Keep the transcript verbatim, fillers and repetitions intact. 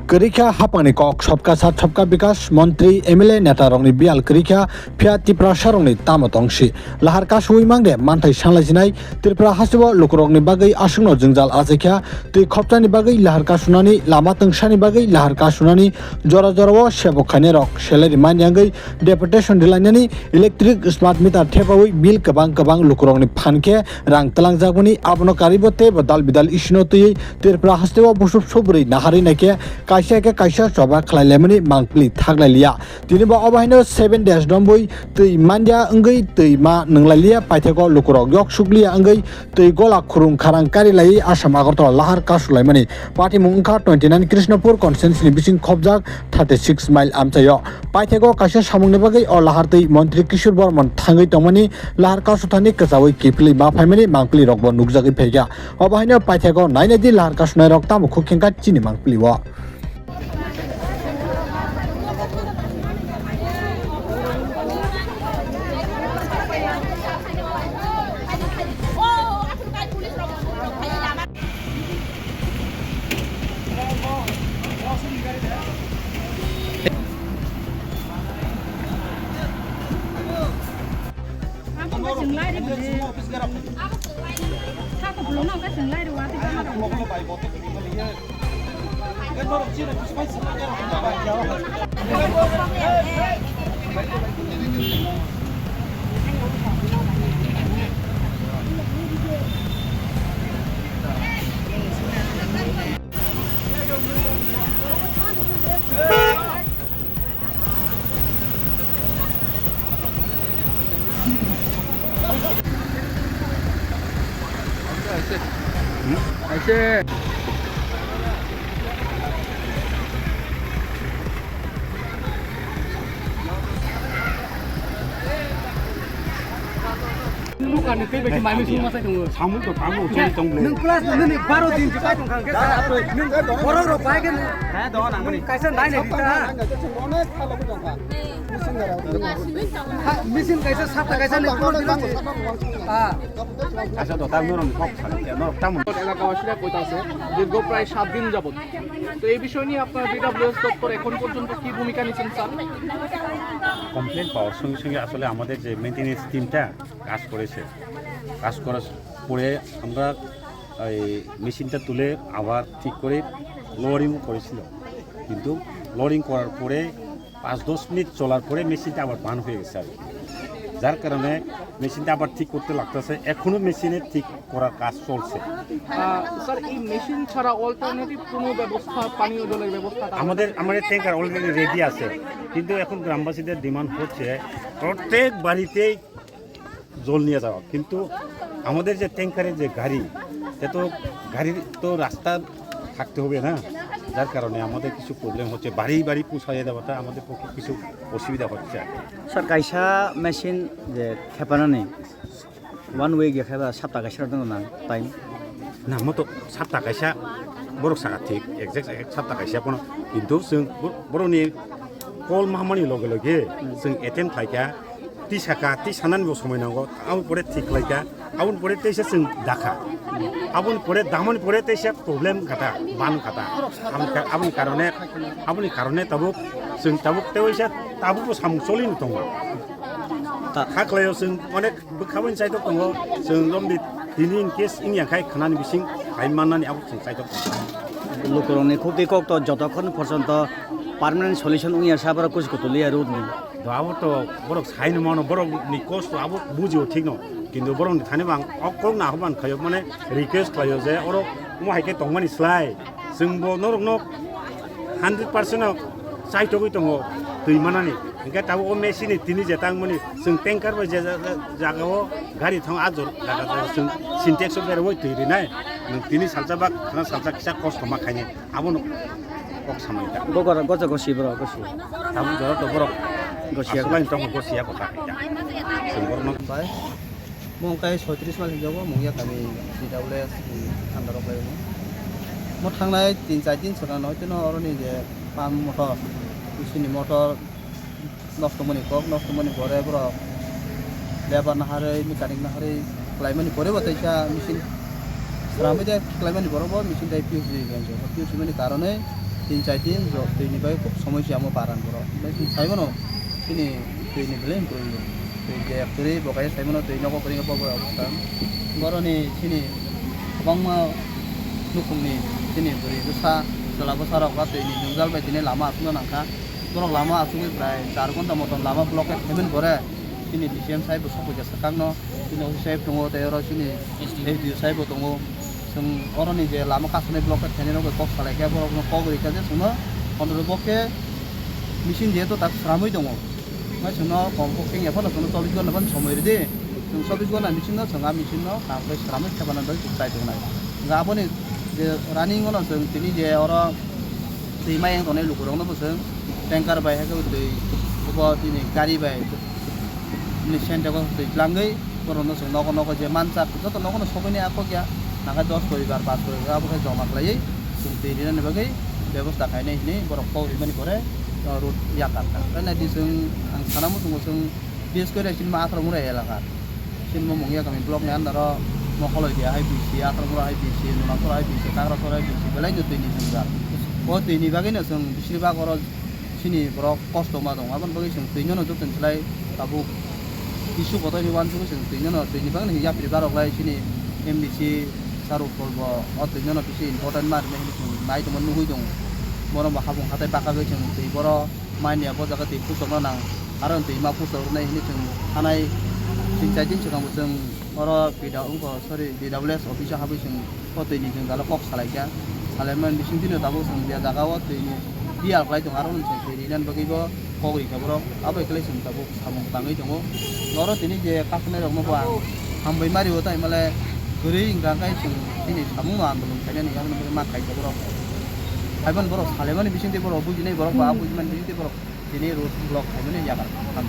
Kwrwikha hapangni kok, Sabka Saath Sabka Bikas, montri, M L A, neta rokni biyal kwrwikha, phiya Tiprasa rokni tamo tongsi. Lahar kasuwi mangde manthai sanglaisinai, Tripura hasteo lukurokni bagwi aswkno jwngjal achaikha, twi khopchani bagwi lahar kasunani, lama twngsani bagwi lahar kasunani, jora jorao sebok khainai rok salary manya wngwi deputation rilainani, electric smart meter thepawi bill kwbang kwbang lukurokni phan khe rang twlangjakmani, abono karwibo teibo dal bidal isino twiwi Tripura hasteo busuk subrwi naharwi naikhe kaisa khe kaisa choba khlai laimani mangpili thak lai liya. Tini bo obo haino seven days dombwi twi manya wngwi twi ma nwnglai liya, paithakgo lukurok yok suk liya wngwi twi gola khurung kharang kari laiwi Assam Agartala lahar kasu laimani. Patimung wngkha twenty nine Krishnapur constituency ni bising khopjak thirty six mile amchaio. Paithakgo kaisa samungni bagwi o lahar twi montri Kishore Bormon thangwi tongmani, lahar kasuthani kwchawi kiphilwi ma phaimani mangpili rokbo nukjagwi phaikha. Obo haino paithakgo nainai di lahar kasunai rok tamo khuk khengkha chini mangpili o. Nukani tei bai mami sung masai tongo. Samung to tamo choli tong le. Nwng class nwng ni baro din jutai tong khang khe. Nwng borok rok bai khe nwng. Ha do nang mani. Kaisa nai nai dita. Ha, machine kaisa sapta kaisa ni. Ah. Kaisa do tamo rong kok sa ke no tamo. এলাকাবাসীরা কইতাছে দীর্ঘ প্রায় সাত দিন যাবত। তো এই বিষয় নিয়ে আপনারা ডি ডাব্লিউ এস দপ্তর এখন পর্যন্ত কি ভূমিকা নিচ্ছেন, স্যার? কমপ্লেন পাওয়ার সঙ্গে সঙ্গে আসলে আমাদের যে মেইনটেনেন্স টিমটা কাজ করেছে, কাজ করার পরে আমরা এই মেশিনটা তুলে আবার ঠিক করে লোয়ারিং করেছিল, কিন্তু লোয়ারিং করার পরে পাঁচ দশ মিনিট চলার পরে মেশিনটা আবার বান হয়ে গেছে আর কি, যার কারণে মেশিনটা আবার ঠিক করতে লাগতেছে। এখনো মেশিনে ঠিক করার কাজ চলছে। আহ, স্যার, এই মেশিন ছাড়া অল্টারনেটিভ কোনো ব্যবস্থা, পানীয় জলের ব্যবস্থা? আমাদের, আমাদের ট্যাঙ্কার অলরেডি রেডি আছে, কিন্তু এখন গ্রামবাসীদের ডিমান্ড হচ্ছে প্রত্যেক বাড়িতেই জল নিয়ে যাওয়া, কিন্তু আমাদের যে ট্যাঙ্কারের যে গাড়ি, সে তো গাড়ির তো রাস্তা থাকতে হবে না, যার কারণে আমাদের কিছু প্রবলেম হচ্ছে। বাড়ি বাড়ি পৌঁছাইয়ে দেওয়াটা আমাদের পক্ষে কিছু অসুবিধা হচ্ছে আর কি। Sir, kaisa machine je khepanani one week ya kheba sapta kaisa rok nang time? Na, moto sapta kaisa borok saka thik, exact sapta kaisa kono, kintu chwng bo-, borokni call mahamani loge loge chwng attend khlaikha, tisaka, tisanani bo somoi nango, aboni pore thik khlaikha, aboni pore teisa chwng dakha, aboni pore damani pore teisa problem kata, ban kata, aboni ka-, aboni karone, aboni karone tabuk chwng tabuk teisa tabuk bo samung cholini tongo. Ta- Kha khlaio chwng onek bwkhaboni chaitok tongo, chwng romdi tini in case wngya khai khanani bising hai mannani abo chwng chaitok tongo. Lukurokni khukti kok to jotokhon porjonto permanent solution wngya sa borok kuchuk kutuli ya road ni. Do abo to borok saino mano, borokni kosto abo bujio thikno, kintu borokni thani bo ang o kokno ahobhan khaio, mane request khlaio je oro omo hai khe tongmani slai chwngbo norokno hundred percent o chaitogwi tongo twi manani. Hinkhe tabuk o machine ni tini je tangmani chwng tanker bai je ja-, ja-, jagao gari thang a jor jaga jaga chwng Sintex o berwi twi rinai. Nwng tini salsa bak khana salsa kisa kosto ma khainai. Abono kok samani ta. Gogor goja gosi borok gosi. Tabuk jora to borok. Gosi ya. Asulai tong gosi ya kota. Chwng borokno. Bai. Mung kai soitris mal hijago mung ya kami C W S ni under o bai. Mo thangnai tin char din sona noi tino oroni je pam motor, bisini motor nosto mani kok, nosto mani pore borok lebar naharwi, mechanic naharwi khlaimani pore bo teisa machine sramwi de khlaimani borok bo machine tai P U C ganjo. P U C mani karonwi Tin char din jo twi ni bai khub somosya omo paran borok. Omo chwng sai mano chini twi ni belai kwrwi. Twi je kwrwi bo khe sai mano twi nogo kwrwi khe bo bai obostha. Boroni chini kwbangma nukhungni chini bwrwi bwsa, chwla bwsa rok ba twi ni jwngjal bai tini lama aswkna nangkha. Borok lama aswkwi prai char ghonta motom lama blockade khaimani pore chini D C M sai bo sokphaikha swkangno. Chini office saheb tongo, tei oro chini S D O saheb bo tongo. Chwng oroni je lama kasonai blockade khainai rok bai kok salai khe borok no kok rikha je chwngno, onthoto bo khe machine jehetu tak sramwi tongo. Omo chwngno kom khe phano chwngno chobbish ghonta phano somoi ridi. Chwng chobbish ghonta machine no chwng a machine no kam khe sramwi thepana bagwi chwng chai tongnai. Hwnkhe aboni je running o no chwng tini je oro twi mayang tongnai lukurokno bo chwng tanker bai hai khe bo twi bo tini gari bai bini sendego twi tlangwi borokno chwng nogo nogo je mansak joto nogono sogwini a kok ya nangkhe dos poribar, panch poribar abo khe joma khlaiwi chwng twi rinani bagwi bebosta khainai hinwi borok kok rimani pore road yakar kha. Tei naidi chwng ang sana muchungo chwng bises kore chini ma atharo mura elaka. Chini bo Mungia kami block ni under o Mokoloi dia hai bisi, Athramura hai bisi, Nunamura hai bisi, Kakrasora hai bisi, belai no twi ni jwngjal. O twi ni bagwi no chwng bisir bak oro chini borok kosto ma tongo. Aboni bagwi chwng twi no joto ni slai tabuk issue kotor ni uansugwi chwng twi no twi ni bagwi no yapri barok lai chini M D C Saruk Pol bo o twi no bisi important ma rinai hinwi chwng nai tongma nugwi tongo. Bono bo habung hatai baka bai chwng twi boro manya bo jaga twi puchokna nang aro twi ma puchok rwnai hinwi chwng thanai tin char din swkang bo chwng oro P W, wngkha, sorry, D W S office o habwi chwng o twi ni jwngjalo kok salai kha. Salai man bising twi no tabuk chwng je jaga o twi ni biyal khlai tongo, aro no chwng twi rinani bagwi bo kok ri kha borok. Abo hai khe chwng tabuk samung tangwi tongo. Oro tini je kasonai rok no bo ang hambai ma rio, tai male kwrwi hwnkha khe chwng chini samung no andolon khainani, aboni bagwi ma khai kha borok. Haiban borok salai mani bising twi borok bujinai borok ba bujimani bising twi borok tini road block khaimani yakarkha.